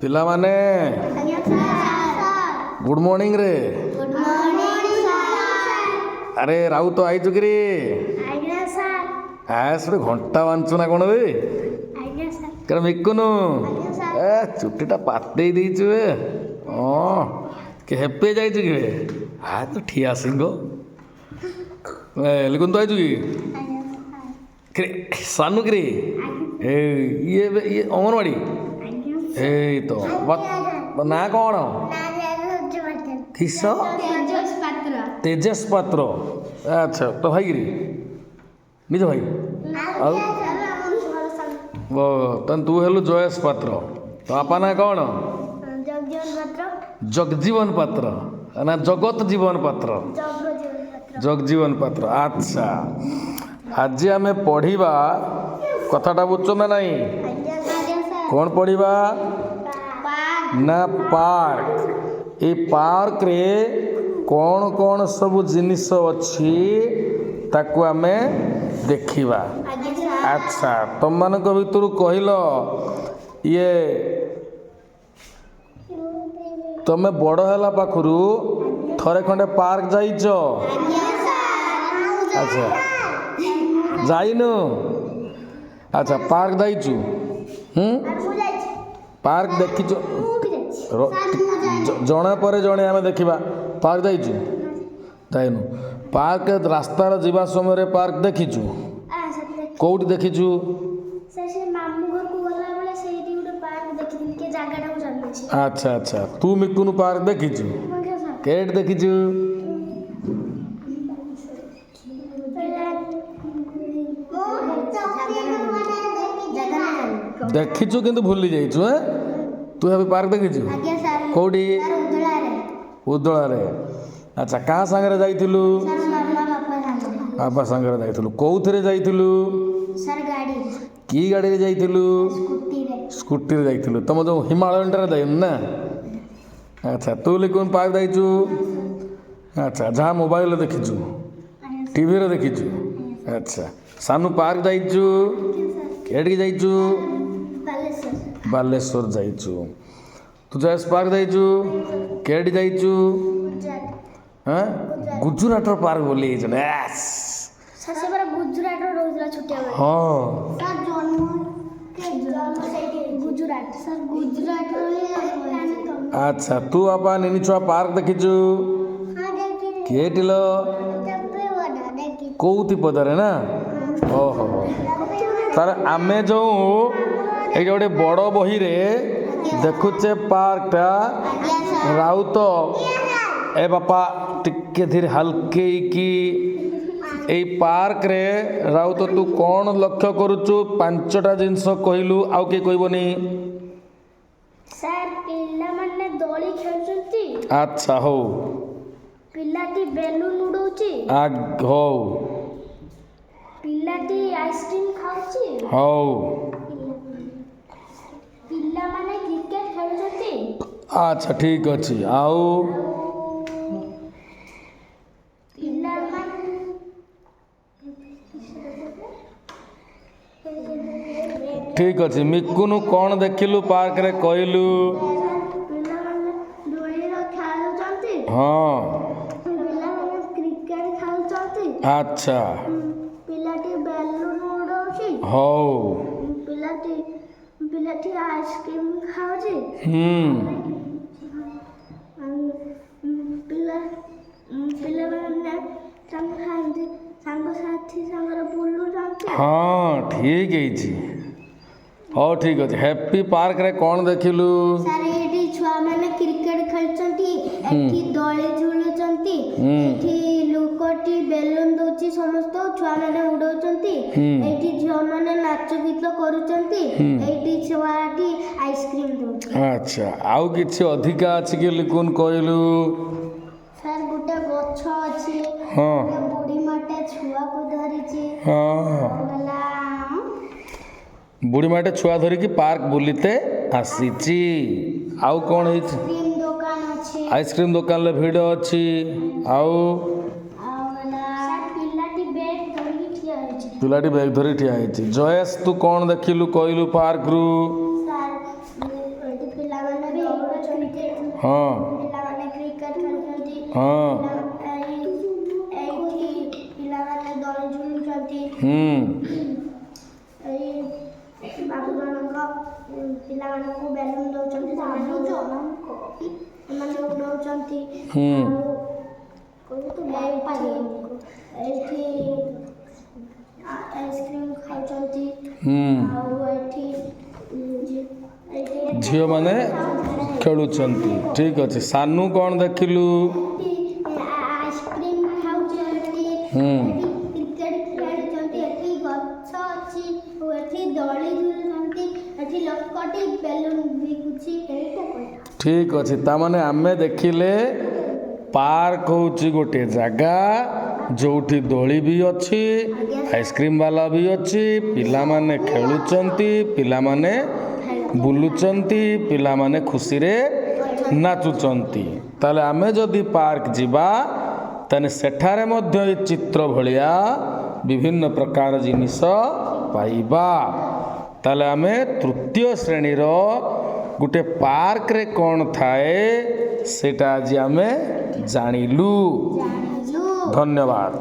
ପିଲାମାନେ, good morning ରେ। ଆରେ ରାଉତ, ଆଇଛୁ କିରେ? ଆ ସେଠି ଘଣ୍ଟା ବାନ୍ଧୁଛୁ ନା କ'ଣ ବେ? କାରଣ ମିକୁନୁ, ଏ ଚୁଟିଟା ପାତେଇ ଦେଇଛୁ ବେ। ହଁ, କି ହେପେ ଯାଇଛୁ କି ବେ? ଆ ତୁ ଠିଆ ସିଂହ। ଏ ଲିକୁନ, ତୁ ଆଇଛୁ କି କିରେ? ସାନୁ କିରେ? ଏ ଇଏ ଇଏ ଅଙ୍ଗନବାଡ଼ି। ଏଇ ତ ନାଁ କ'ଣ? କିସ? ତେଜସ୍ ପାତ୍ର। ଆଚ୍ଛା, ତୋ ଭାଇ କିରେ? ନିଜ ଭାଇ? ଆଉ ଓ ତାହେଲେ ତୁ ହେଲୁ ଜୟେଶ ପାତ୍ର। ତୋ ବାପା ନାଁ କ'ଣ? ଜଗଜୀବନ ପାତ୍ର ନା ଜଗତ ଜୀବନ ପାତ୍ର? ଜଗଜୀବନ ପାତ୍ର। ଆଚ୍ଛା, ଆଜି ଆମେ ପଢ଼ିବା, କଥାଟା ବୁଝୁଛ ନା ନାହିଁ? କ'ଣ ପଢ଼ିବା ନା ପାର୍କ। ଏଇ ପାର୍କରେ କ'ଣ କ'ଣ ସବୁ ଜିନିଷ ଅଛି, ତାକୁ ଆମେ ଦେଖିବା। ଆଚ୍ଛା, ତମମାନଙ୍କ ଭିତରୁ କହିଲ, ଇଏ ତମେ ବଡ଼ ହେଲା ପାଖରୁ ଥରେ ଖଣ୍ଡେ ପାର୍କ ଯାଇଛ? ଆଚ୍ଛା, ଯାଇନୁ? ଆଚ୍ଛା, ପାର୍କ ଯାଇଛୁ? ହୁଁ, ପାର୍କ ଦେଖିଛୁ? ଜଣେ ପରେ ଜଣେ ଆମେ ଦେଖିବା। ପାର୍କ ଯାଇଛୁ? ଯାଇନୁ। ପାର୍କ ରାସ୍ତାରେ ଯିବା ସମୟରେ ପାର୍କ ଦେଖିଛୁ? କୋଉଠି ଦେଖିଛୁ? ଆଚ୍ଛା ଆଚ୍ଛା, ତୁ ମିକୁନୁ ପାର୍କ ଦେଖିଛୁ? କେଠି ଦେଖିଛୁ? ଦେଖିଛୁ କିନ୍ତୁ ଭୁଲି ଯାଇଛୁ। ଏଁ, ତୁ ଏବେ ପାର୍କ ଦେଖିଛୁ? କୋଉଠି? ଉଦଳାରେ। ଆଚ୍ଛା, କାହା ସାଙ୍ଗରେ ଯାଇଥିଲୁ? ବାପା ସାଙ୍ଗରେ ଯାଇଥିଲୁ। କୋଉଥିରେ ଯାଇଥିଲୁ? କି ଗାଡ଼ିରେ ଯାଇଥିଲୁ? ସ୍କୁଟିରେ ଯାଇଥିଲୁ। ତମ ଯେଉଁ ହିମାଳୟନଟାରେ ଯାଇନୁ ନା? ଆଚ୍ଛା, ତୁ ଲିକୁନ ପାର୍କ ଯାଇଛୁ? ଆଚ୍ଛା, ଯାହା ମୋବାଇଲରେ ଦେଖିଛୁ, ଟିଭିରେ ଦେଖିଛୁ। ଆଚ୍ଛା, ସାନୁ ପାର୍କ ଯାଇଛୁ? କେଠିକି ଯାଇଛୁ? ବାଲେଶ୍ୱର ଯାଇଛୁ। ତୁ ଜୟେଶ ପାର୍କ ଯାଇଛୁ? କେଠି ଯାଇଛୁ? ହଁ, ଗୁଜୁରାଟର ପାର୍କ ବୁଲି ଯାଇଛୁ। ହଁ, ଆଚ୍ଛା, ତୁ ବାପା ନିନି ଛୁଆ ପାର୍କ ଦେଖିଛୁ? କେଟିଲ କୋଉଥି ପଦାରେ ନା? ଓହୋ, ତାର ଆମେ ଯେଉଁ ଏଇଟା ଗୋଟେ ବଡ଼ ବହିରେ ଦେଖୁଛେ ପାର୍କଟା। ରାଉତ, ଏ ବାପା, ଟିକେ ଧୀରେ ହାଲକେଇକି। ଏଇ ପାର୍କରେ ରାଉତ ତୁ କ'ଣ ଲକ୍ଷ୍ୟ କରୁଛୁ? 5ଟା ଜିନିଷ କହିଲୁ, ଆଉ କିଏ କହିବନି। ସାର୍, ପିଲାମାନେ ଦୋଳି ଖେଳୁଛନ୍ତି। ଆଚ୍ଛା, ହଉ। ପିଲାଟି ବେଲୁନ ଉଡଉଛି। ହଉ। ପିଲାଟି ଆଇସ୍କ୍ରିମ୍ ଖାଉଛି। ହଉ। ପିଲାମାନେ କ୍ରିକେଟ ଖେଳୁଛନ୍ତି। ଆଚ୍ଛା, ଠିକ ଅଛି। ଆଉ? ପିଲାମାନେ ଠିକ ଅଛି। ମିକୁନୁ, କ'ଣ ଦେଖିଲୁ ପାର୍କରେ କହିଲୁ? ପିଲାମାନେ ଦୋଳିରେ ଖେଳୁଛନ୍ତି। ହଁ। ପିଲାମାନେ କ୍ରିକେଟ ଖେଳୁଛନ୍ତି। ଆଚ୍ଛା। ପିଲାଟି ବେଲୁନ ଉଡଉଛି। ହଉ। ପିଲାଟି ଆଇସ୍କ୍ରିମ୍ ଖାଉଛି। ହୁଁ। ପିଲାମାନେ ସାଙ୍ଗସାଥି ସାଙ୍ଗରେ ବୁଲୁଛନ୍ତି। ହଁ, ଠିକ ହେଇଛି। ହଉ, ଠିକ ଅଛି। ହ୍ୟାପି ପାର୍କରେ କ'ଣ ଦେଖିଲୁ? ସାର୍, ଏଇଠି ଛୁଆମାନେ କ୍ରିକେଟ ଖେଳୁଛନ୍ତି, ଏଠି ଦୋଳି ଝୁଲୁଛନ୍ତି, ଏଠି ଲୋକଟି ବେଲୁନ ଦଉଛି, ସମସ୍ତ ଛୁଆମାନେ ଉଡଉଛନ୍ତି, ଏଇଠି ଝିଅମାନେ ନାଚ ଗୀତ କରୁଛନ୍ତି, ଏଇଠି ଛୁଆଟି ଆଇସ୍କ୍ରିମ ଦଉଛି। ଆଚ୍ଛା, ଆଉ କିଛି ଅଧିକା ଅଛି କି ଲିକୁନ, କହିଲୁ? ସାର୍, ଗୋଟେ ଗଛ ଅଛି। ହଁ। ବୁଢ଼ୀ ମାଟେ ଛୁଆକୁ ଧରିଛି। ହଁ। ହେଲା। ବୁଢ଼ୀ ମାଟେ ଛୁଆ ଧରିକି ପାର୍କ ବୁଲିତେ ଆସିଛି। ଆଉ କ'ଣ ହେଇଛି? ଆଇସ୍କ୍ରିମ ଦୋକାନ ଅଛି। ଆଇସ୍କ୍ରିମ ଦୋକାନରେ ଭିଡ଼ ଅଛି। ଆଉ? ଆଉ ହେଲା ପିଲାଟି ବ୍ୟାଗ ଧରିକି ଠିଆ ହେଇଛି। ପିଲାଟି ବ୍ୟାଗ ଧରି ଠିଆ ହେଇଛି। ଜୟେଶ, ତୁ କ'ଣ ଦେଖିଲୁ କହିଲୁ ପାର୍କରୁ? ସାର୍, ଏଠି ପିଲାମାନେ ଖେଳୁଛନ୍ତି। ହଁ। ପିଲାମାନେ କ୍ରିକେଟ ଖେଳୁଛନ୍ତି। ଏଇଠି ପିଲାମାନେ ଦୋଳି ଝୁଲୁଛନ୍ତି। ଏଇ ବାବୁ ଜଣଙ୍କ ପିଲାମାନଙ୍କୁ ବେଲୁନ ଦଉଛନ୍ତି, ସେମାନେ ଉଡ଼ଉଛନ୍ତି। ଆଉ ଏଇଠି ଆଇସ୍କ୍ରିମ୍ ଖାଉଛନ୍ତି। ଆଉ ଏଠି ଏଇଠି ଝିଅମାନେ ଖେଳୁଛନ୍ତି। ଠିକ୍ ଅଛି। ସାନୁ, କ'ଣ ଦେଖିଲୁ? ଆଇସ୍କ୍ରିମ୍ ଖାଉଛନ୍ତି। ଏଠି କ୍ରିକେଟ ଖେଳୁଛନ୍ତି। ଏଠି ଗଛ ଅଛି ଓ ଏଠି ଦୋଳି ଝୁଲୁଛନ୍ତି। ଏଠି ଲୋକଟି ବେଲୁନ ବିକୁଛି। ଠିକ୍ ଅଛି। ତାମାନେ ଆମେ ଦେଖିଲେ, ପାର୍କ ହେଉଛି ଗୋଟିଏ ଜାଗା ଯୋଉଠି ଦୋଳି ବି ଅଛି, ଆଇସ୍କ୍ରିମ୍ ବାଲା ବି ଅଛି, ପିଲାମାନେ ଖେଳୁଛନ୍ତି, ପିଲାମାନେ ବୁଲୁଛନ୍ତି, ପିଲାମାନେ ଖୁସିରେ ନାଚୁଛନ୍ତି। ତାହେଲେ ଆମେ ଯଦି ପାର୍କ ଯିବା, ତାହେଲେ ସେଠାରେ ମଧ୍ୟ ଏ ଚିତ୍ର ଭଳିଆ ବିଭିନ୍ନ ପ୍ରକାର ଜିନିଷ ପାଇବା। ତାହେଲେ ଆମେ ତୃତୀୟ ଶ୍ରେଣୀର ଗୋଟେ ପାର୍କରେ କ'ଣ ଥାଏ, ସେଇଟା ଆଜି ଆମେ ଜାଣିଲୁ। ଜାଣିଲୁ। ଧନ୍ୟବାଦ।